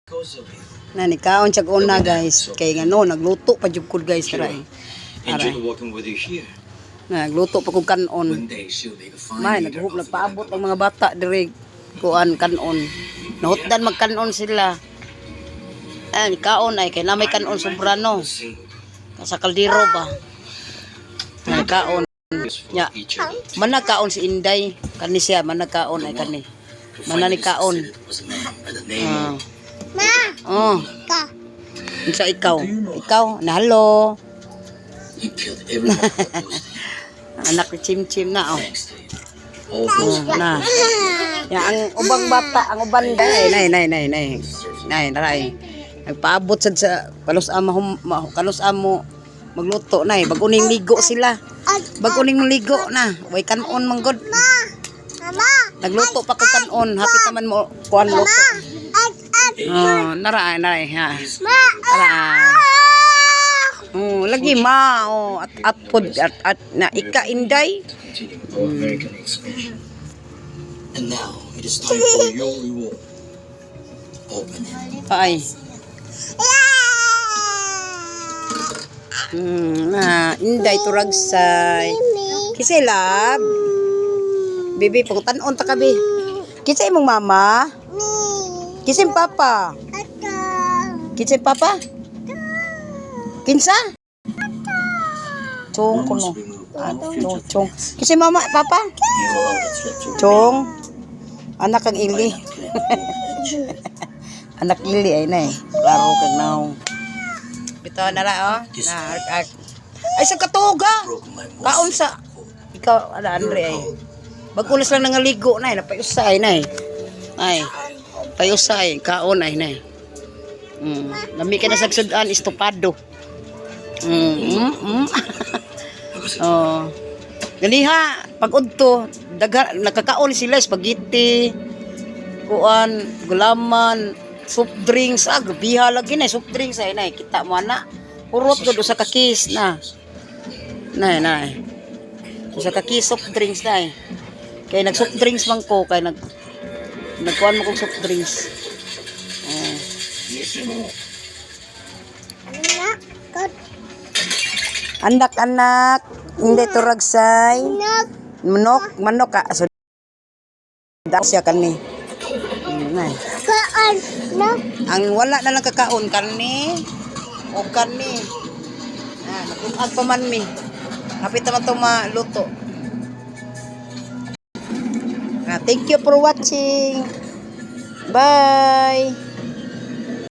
Because of you. Na ni kaon siya una, guys. Kay ngano, nagluto pa jud ko, guys, tara eh. Enjoy Aray. Working with you here. Na, nagluto pa kog kanon. One day she'll make a fine May leader naghup of the nagpaabot ang mga bata diri kuan kanon. Nahutdan magkanon sila. Ay, kaon ay kay na may kanon sobra, no. Single Sa kaldero ba. Ay, kaon. for each other. Manakaon si Inday. Kani siya manakaon ay kani. Who Mana ni finally kaon. succeeded was a man by the name Ah. of Oh. Unsa ikaw? Ikaw, na hello. He killed everyone who opposed him. Anak ni Chim Chim na oh. Thanks to him, all those Oh, na. Ya, ang ubang bata, ang uban nay nay nay nay nay. Nay, naray. Nagpaabot sad sa kalos ama hum, kalos amo magluto nay, bag-o ning ligo sila. Bag-o ning ligo na, way kanon man gud. Nagluto pa ko kanon, hapit naman mo kuan luto. Oh, nara naray ha. Nara. Oh, lagi ma oh at pod at na ika Inday. Continue our American expansion. And now it is time for your reward. Open it. Ay. Na, Inday turagsay. Kisay lab. Bibi, pagtan-on ta ka, bi. Kisay imong mama? Kisay imong papa? Kisay papa? Kinsa? Chong We kuno. must remove Ah, all chong, future chong. threats. Kisay mama, papa? You allow the threat to Chong. Anak ang remain ili. by not clear edge. Anak ili ay na eh. Klaro kag naong. Bitaw na ra oh. Na, ark, ark. Ay sa katuga. Broke my most Kaon sa ikaw ala Andre ay. Bagulas lang nangaligo na eh, napayusay na eh. Ay. Payusay, kaon ay na eh. Lami ka na sa sudan estopado. Oh. Ganiha, pag udto, dagha nakakaon sila spaghetti, kuan, gulaman, soft drinks, ah, grabiha lagi na, soft drinks ay na, kita mo na. Purot gud usa ka case na. Nay, nay. Usa ka case soft drinks na eh. Kay nag soft drinks man ko, kay nagkuan mo kog soft drinks. Oh. Anak, anak, hindi turagsay. Manok, manok ka. So, siya kani. Nay. Ang wala na lang kakaon kani o kani. Ah, nagkukag pa man mi. Hapit naman ito maluto. Ah, thank you for watching. Bye.